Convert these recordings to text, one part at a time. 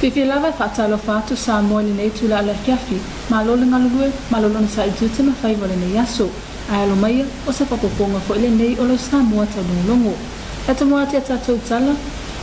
Fiafia lava e faatalofa atu Samoa i lenei itula o le afiafi. Malo le galulue, malo le onosai i tiute ma faiva o lenei aso. Ae alo maia, o se faaopoopoga foi lenei o lau Samoa taulogologo. E tomo atu i a tatou tala,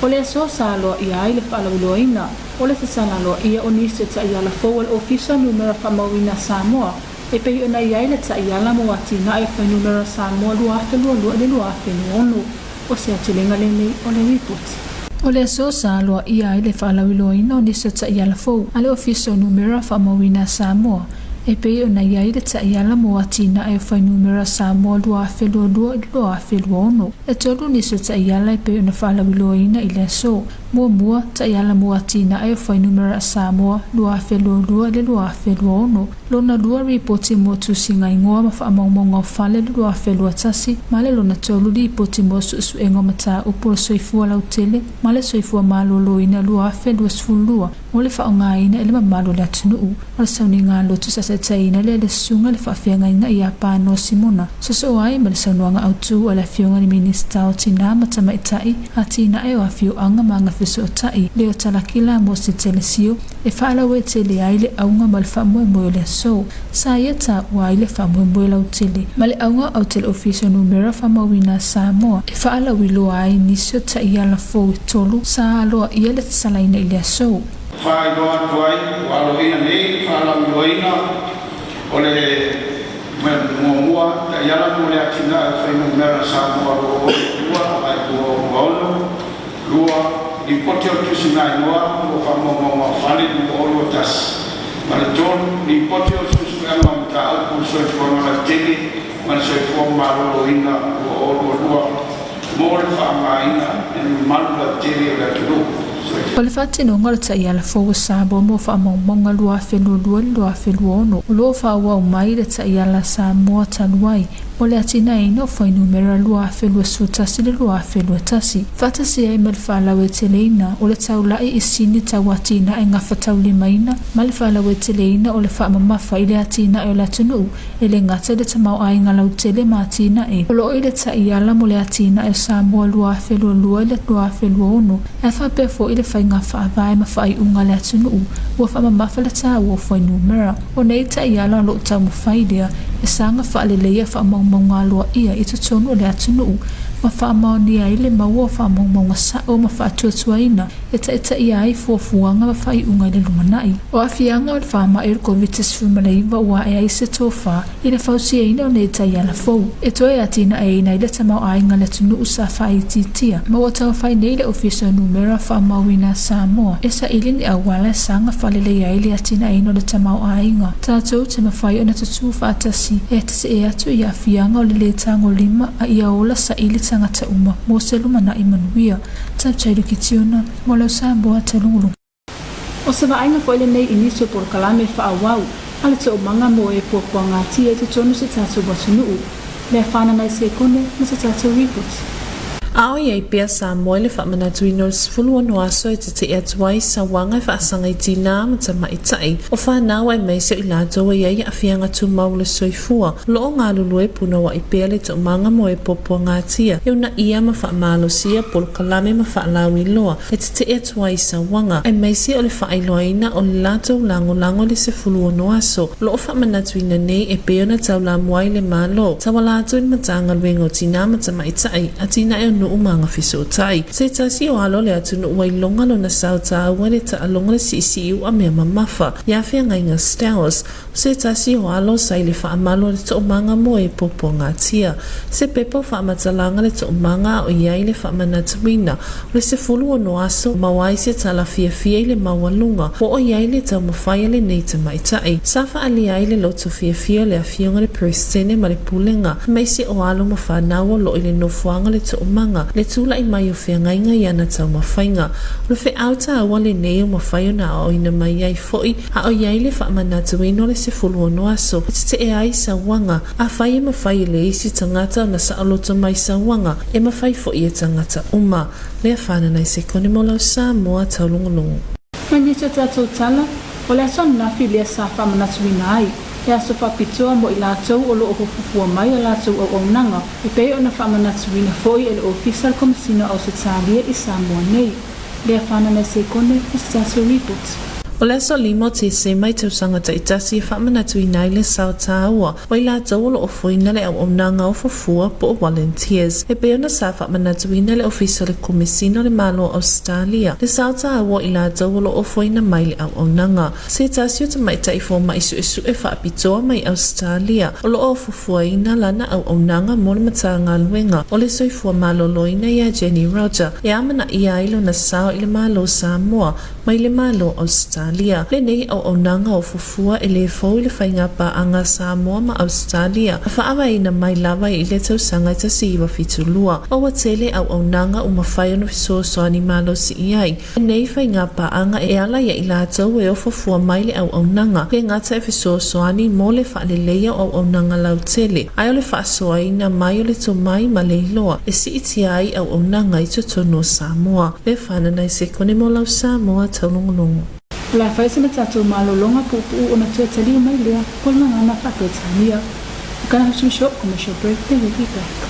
o le aso sa aloaia ai le faalauiloaina o le tatala aloaia o nisi o taiala fou a le Ofisa o Numera Faamauina a Samoa e pei ona i ai le taiala mo atinae o fuainumera Samoa 2022 i le 2026. O se aotelega lenei o le Lipoti. O le aso sa aloaia ai le faalauiloaina o nisi o taiala fou a le Ofisa o Numera Faamauina a Samoa e pei ona i ai le taiala mo atinae o fuainumera Samoa 2022 i le 2026. E tolu nisi o taiala e pei ona faalauiloaina i le aso. Muamua, taiala mo atinae o fuainumera a Samoa 2022 i le 2026. Lona lua, lipoti mo tusiga igoa ma faamaumauga o fale i le 2021, ma le lona tolu, lipoti mo suesuega o mataupu o le soifua lautele ma le soifua maloloina 2022 mo le faaaogaina i le mamalu o le atunuu. O le sauniga lotu sa taitaiina lea e le Susuga i le Faafeagaiga ia Panoa Simona, sosoo ai ma le saunoaga autu a le Afioga i le Minisita o Tinā ma Tamaitai, Atinae o Afioaga ma Agafesootai, Leo Talakila Mose Telesio, e faalauaitele ai le auga ma le faamoemoe o le aso. Sa ia taua ai le faamoemoe lautele ma le auga autele Ofisa o Numera Faamauina a Samoa e faalauiloa ai nisi o taiala fou e tolu sa aloaia le tatalaina i le aso. Faailoa atu ai ua aloaia nei le faalauiloaina o le muamua taiala mo le atinae o fuainumera Samoa 2022 agai 2026, lua, Lipoti o le Tusiga Igoa mo Faamaumauga o Fale 2021, ma le tolu, Lipoti o le Suesuega o Mataupu o le Soifuaga Lautele ma le Soifua Maloloina 2022 mo le faaaogaina e le mamalu lautele o le atunuu. O le faatinoga o le taiala fou o Samoa mo faamaumauga 2022 i le 2026, o lo o faaauau mai le taiala Samoa talu ai mo le atinaeina o fuainumera 2021 i le 2021, faatasi ai ma le faalauaiteleina o le taulai i sini tau atinae gafataulimaina ma le faalauaiteleina o le faamamafa i le atinae o le atunuu e le gata i le tamaoaiga lautele ma atinae o lo o i le taiala mo le atinae o Samoa 2022 i le 2026, ae faapea foi le faiga faavae ma faaiuga a le atunuu ua faamamafa le taua o fuainumera. O nei taiala o lo o taumafai lea e saga faaleleia faamaumauga aloaia i totonu o le atunuu ma faamaonia ai le maua o faamaumauga sa'o ma faatuatuaina e taitaia ai fuafuaga ma faaiuga i le lumanai. O aafiaga o le faamai o le Koviti-19 ua ae ai se tofa i le fausiaina o nei taiala fou e toe atinaeina ai le tamaoaiga o le atunuu sa faaitiitia ma ua taumafai nei le Ofisa o Numera Faamauina a Samoa e saili ni auala e saga faaleleia ai le atinaeina o le tamaoaiga. Tatou te mafai ona tutū faatasi e tetee atu i aafiaga o le lē tagolima a ia ola saili tagata uma mo se lumanai manuia. Tautai Lukitiona, mo lau Samoa taulogologo. O se vaaiga foi lenei i nisi o polokalame faaauau a le toomaga mo e puapuagatia i totonu o se tatou atunuu. Lea fanana i sekone ma se tatou ripoti. A o i ai pea Samoa i le faamanatuina o le 16 aso e tetee atu ai sauaga e faasaga i tinā ma tamaitai o fanau aemaise o i latou e i ai aafiaga tumau o le soifua, o lo o galulue punouai pea le toomaga mo e puapuagatia e uunaia ma faamalosia polokalame ma faalauiloa e tetee atu ai i sauaga, aemaise o le faailoaina o le latou lagolago i le 16 aso o lo o faamanatuina nei e pei ona taulamua ai le Malo, tauala atu i le Matagaluega o Tinā ma Tamaitai, Atinae o Nuu ma Agafesootai. Se tasi o alo o le atunuu ua iloga lona sao taua i le taaloga o le siisii u'a mea mamafa ia Feagaiga Stowers, o se tasi o alo sa i le faamalu o le toomaga mo e puapuagatia. Se pepa o faamatalaga le toomaga a o i ai le faamanatuina o le 16 aso maua ai se tala fiafia i le maualuga ua o i ai le taumafai a lenei tamaitai. Sa faaalia ai le loto fiafia o le afioga i le Peresetene ma le Pulega aemaise o alo ma fanau o lo o i le nofoaga o le toomaga le tulai mai o feagaiga i ana taumafaiga. O le feau taua lenei ua mafai ona aoaoina mai ai foi a o i ai le faamanatuina o le 16 aso e tetee ai sauaga. Afai e mafai e le isi tagata ona saoloto mai sauaga, e mafai foi e tagata uma. Lea fanana i sekone mo lau Samoa taulogologo. Mai nisi o tatou tala, o le aso ananafi lea sa faamanatuina ai, he aso faapitoa mo i latou o lo o fuafua mai a latou auaunaga, e pei ona faamanatuina foi e le Ofisa o le Komesina o Ausetalia i Samoa nei. Leafanana Sekone mo se tasi o ripoti. O le aso 5 o Tesema i tausaga taitasi e faamanatuina ai le sao taua o i latou o lo o foina le auaunaga o fuafua po o volunteers. E pei ona sa faamanatuina le Ofisa o le Komesina o le Malo o Ausetalia le sao taua o i latou o lo o foina mai le auaunaga. Se tasi o tamaitai fomai suesue faapitoa mai Ausetalia o lo o fuafuaina lana auaunaga mo le Matagaluega o le Soifua Maloloina iā Jenny Rodger e amanaia ai lona sao i le Malo o Samoa mai le Malo o Ausetalia. Lenei auaunaga o fuafua e lē fou i le faigapaaga a Samoa ma Ausetalia a faavaeina mai lava i le tausaga 1972 ma ua tele auaunaga ua mafai ona fesoasoani malosi i ai Lenei faigapaaga e ala ia i latou e ofofoa mai le auaunaga, le gata e fesoasoani mo le faaleleia o auaunaga lautele, ae o le faasoaina mai o le tomai ma le iloa e siitia ai auaunaga i totonu o Samoa. Le fanana i sekone mo lau Samoa taulogologo. O le a fai sina tatou malologa puupuu ona toe taliu mai lea po le gagana faa-Peretania. We're gonna have some short commercial break, then we'll be back.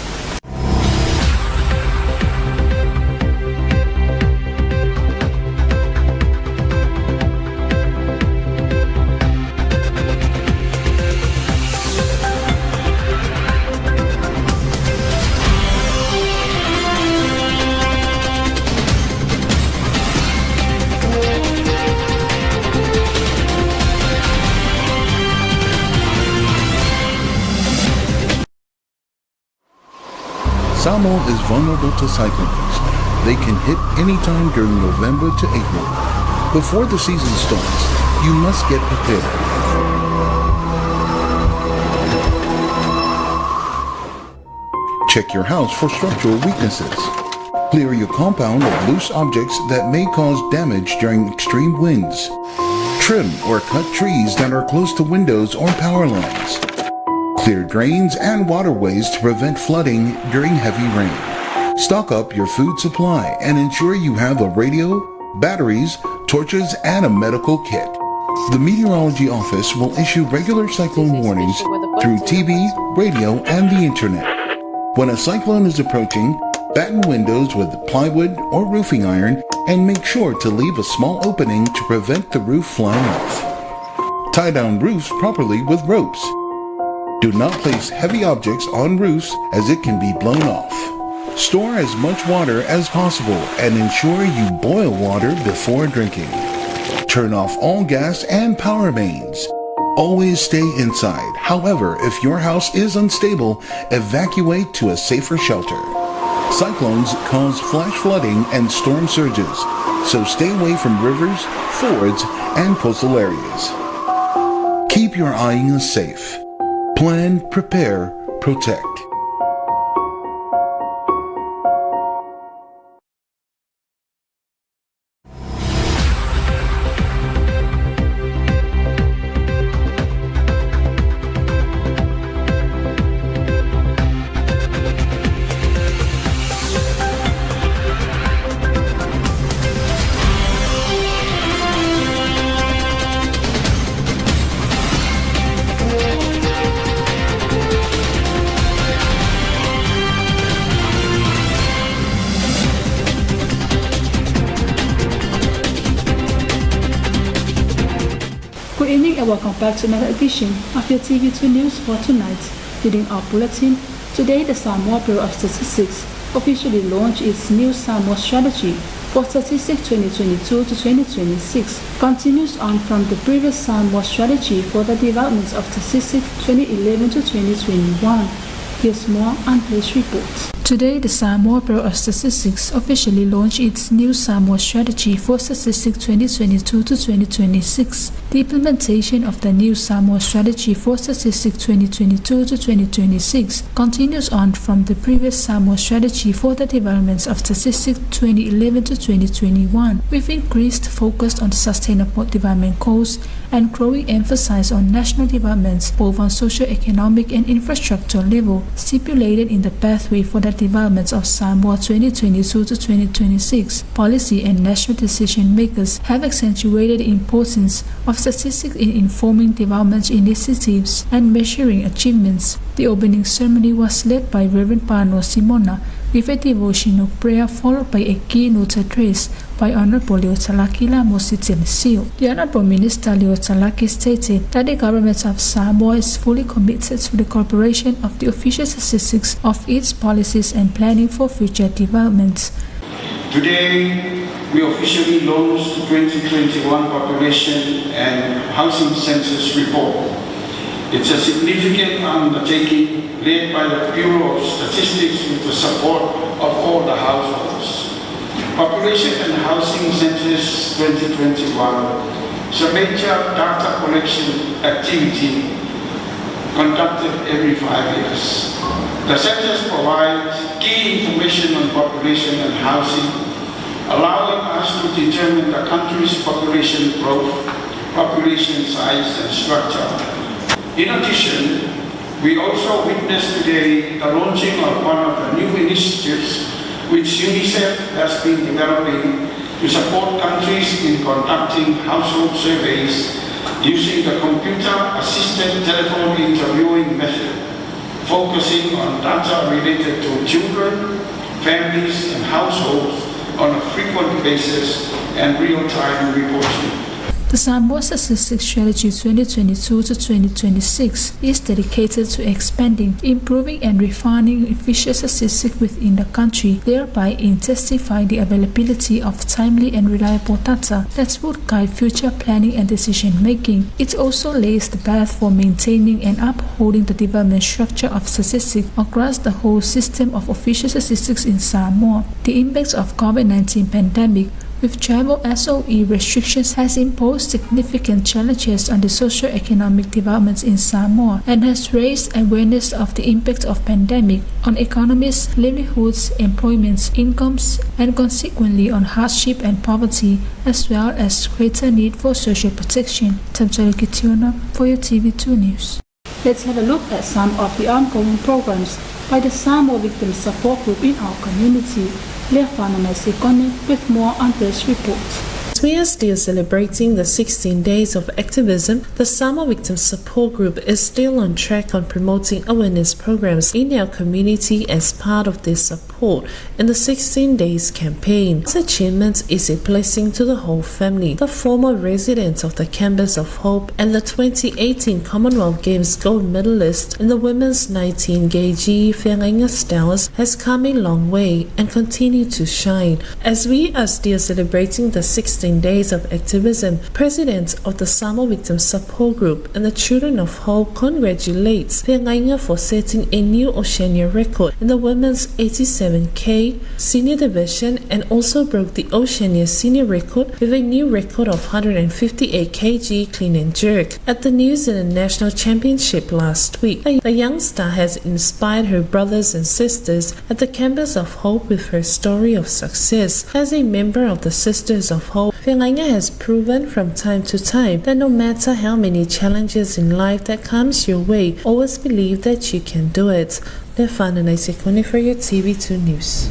Samoa is vulnerable to cyclones. They can hit anytime during November to April. Before the season starts, you must get prepared. Check your house for structural weaknesses. Clear your compound of loose objects that may cause damage during extreme winds. Trim or cut trees that are close to windows or power lines. Clear drains and waterways to prevent flooding during heavy rain. Stock up your food supply and ensure you have a radio, batteries, torches, and a medical kit. The Meteorology Office will issue regular cyclone warnings through TV, radio, and the internet. When a cyclone is approaching, batten windows with plywood or roofing iron and make sure to leave a small opening to prevent the roof flying off. Tie down roofs properly with ropes. Do not place heavy objects on roofs as it can be blown off. Store as much water as possible and ensure you boil water before drinking. Turn off all gas and power mains. Always stay inside. However, if your house is unstable, evacuate to a safer shelter. Cyclones cause flash flooding and storm surges, so stay away from rivers, fords, and coastal areas. Keep your Ainga safe. Plan, prepare, protect. Good evening and welcome back to another edition of your TV2 News for tonight. Leading our bulletin, today the Samoa Bureau of Statistics officially launched its new Samoa strategy for Statistics 2022 to 2026, continues on from the previous Samoa strategy for the development of Statistics 2011 to 2021. Here's more on this report. Today, the Samoa Bureau of Statistics officially launched its new Samoa strategy for Statistics 2022 to 2026. The implementation of the new Samoa strategy for Statistics 2022 to 2026 continues on from the previous Samoa strategy for the development of Statistics 2011 to 2021, with increased focus on sustainable development goals and growing emphasis on national developments both on socio-economic and infrastructure level, stipulated in the pathway for the development of Samoa 2022 to 2026. Policy and national decision makers have accentuated the importance of statistics in informing development initiatives and measuring achievements. The opening ceremony was led by Reverend Pano Simona, With a devotional prayer followed by a keynote address by Honorable Leo Tsalaki Mosi Sio. The Honorable Minister Leo Tsalaki stated that the government of Samoa is fully committed to the cooperation of the official statistics of its policies and planning for future development. Today, we officially launched the 2021 Population and Housing Census Report. It's a significant undertaking led by the Bureau of Statistics with the support of all the households. Population and Housing Census 2021 is a major data collection activity conducted every 5 years. The census provides key information on population and housing, allowing us to determine the country's population growth, population size, and structure. In addition, we also witnessed today the launching of one of the new initiatives which UNICEF has been developing to support countries in conducting household surveys using the computer-assisted telephone interviewing method, focusing on data related to children, families, and households on a frequent basis and real-time reporting. The Samoa Statistics Strategy 2022 to 2026 is dedicated to expanding, improving and refining official statistics within the country, thereby intensifying the availability of timely and reliable data that would guide future planning and decision making. It also lays the path for maintaining and upholding the development structure of statistics across the whole system of official statistics in Samoa. The impact of COVID-19 pandemic with travel SOE restrictions has imposed significant challenges on the socio-economic developments in Samoa and has raised awareness of the impact of pandemic on economies, livelihoods, employment, incomes, and consequently on hardship and poverty, as well as greater need for social protection. Tamsari Kitiona for your TV2 News. Let's have a look at some of the ongoing programs by the Samoa Victim Support Group in our community. Lefana Sekone with more on this report. As we are still celebrating the 16 days of activism, the Samoa Victim Support Group is still on track on promoting awareness programs in our community as part of their support in the 16 days campaign. This achievement is a blessing to the whole family. The former resident of the Campus of Hope and the 2018 Commonwealth Games gold medalist in the women's 19 kg Feagaiga Stowers has come a long way and continue to shine. As we are still celebrating the 16 days of activism, President of the Samoa Victim Support Group and the Children of Hope congratulates Feagaiga for setting a new Oceania record in the women's 87K senior division and also broke the Oceania senior record with a new record of 158 kg clean and jerk at the New Zealand National Championship last week. The young star has inspired her brothers and sisters at the Campus of Hope with her story of success. As a member of the Sisters of Hope, Feagaiga has proven from time to time that no matter how many challenges in life that comes your way, always believe that you can do it. Lefana Naisekone for your TV2 News.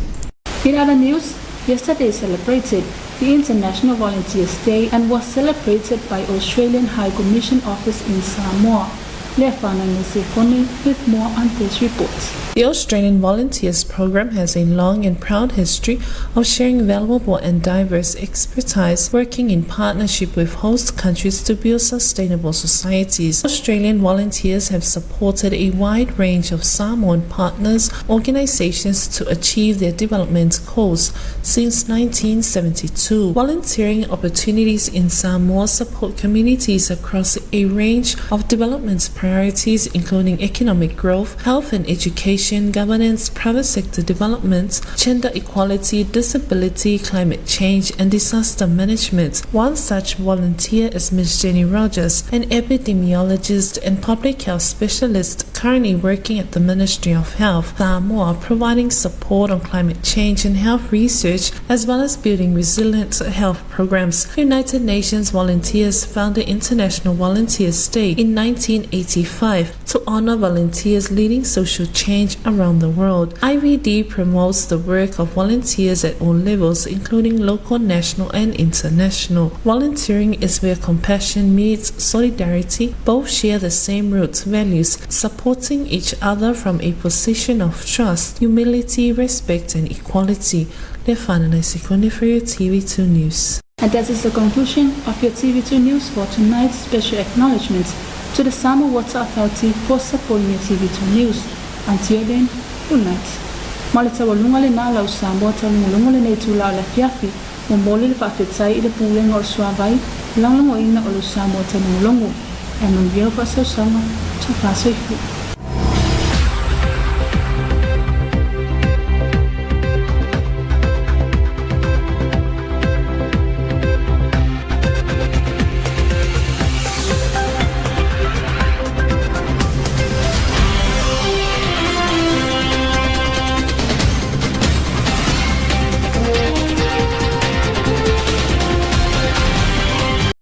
In other news, yesterday celebrated the International Volunteers Day and was celebrated by Australian High Commission Office in Samoa. Lefana Naisekone with more on this report. The Australian Volunteers Program has a long and proud history of sharing valuable and diverse expertise, working in partnership with host countries to build sustainable societies. Australian volunteers have supported a wide range of Samoan partners organizations to achieve their development goals since 1972. Volunteering opportunities in Samoa support communities across a range of development priorities, including economic growth, health and education, governance, private sector development, gender equality, disability, climate change, and disaster management. One such volunteer is Ms. Jenny Rogers, an epidemiologist and public health specialist currently working at the Ministry of Health, Samoa, providing support on climate change and health research, as well as building resilient health programs. United Nations Volunteers founded International Volunteers Day in 1984. 1985 to honor volunteers leading social change around the world. IVD promotes the work of volunteers at all levels, including local, national, and international. Volunteering is where compassion meets solidarity. Both share the same roots, values, supporting each other from a position of trust, humility, respect, and equality. Lefanana Sekone for your TV2 News. And that is the conclusion of your TV2 News for tonight's special acknowledgement to the Samoa Water Authority for supporting your TV2 News. Until then, good night. Ma le taualuga lenā lau Samoa taulogologo lenei itulā o le afiafi, momoli le faafetai i le Pulega o le Suavai, lagolagoina o lou Samoa taulogologo. Ae manuia lau faasausauga, tofa soifua.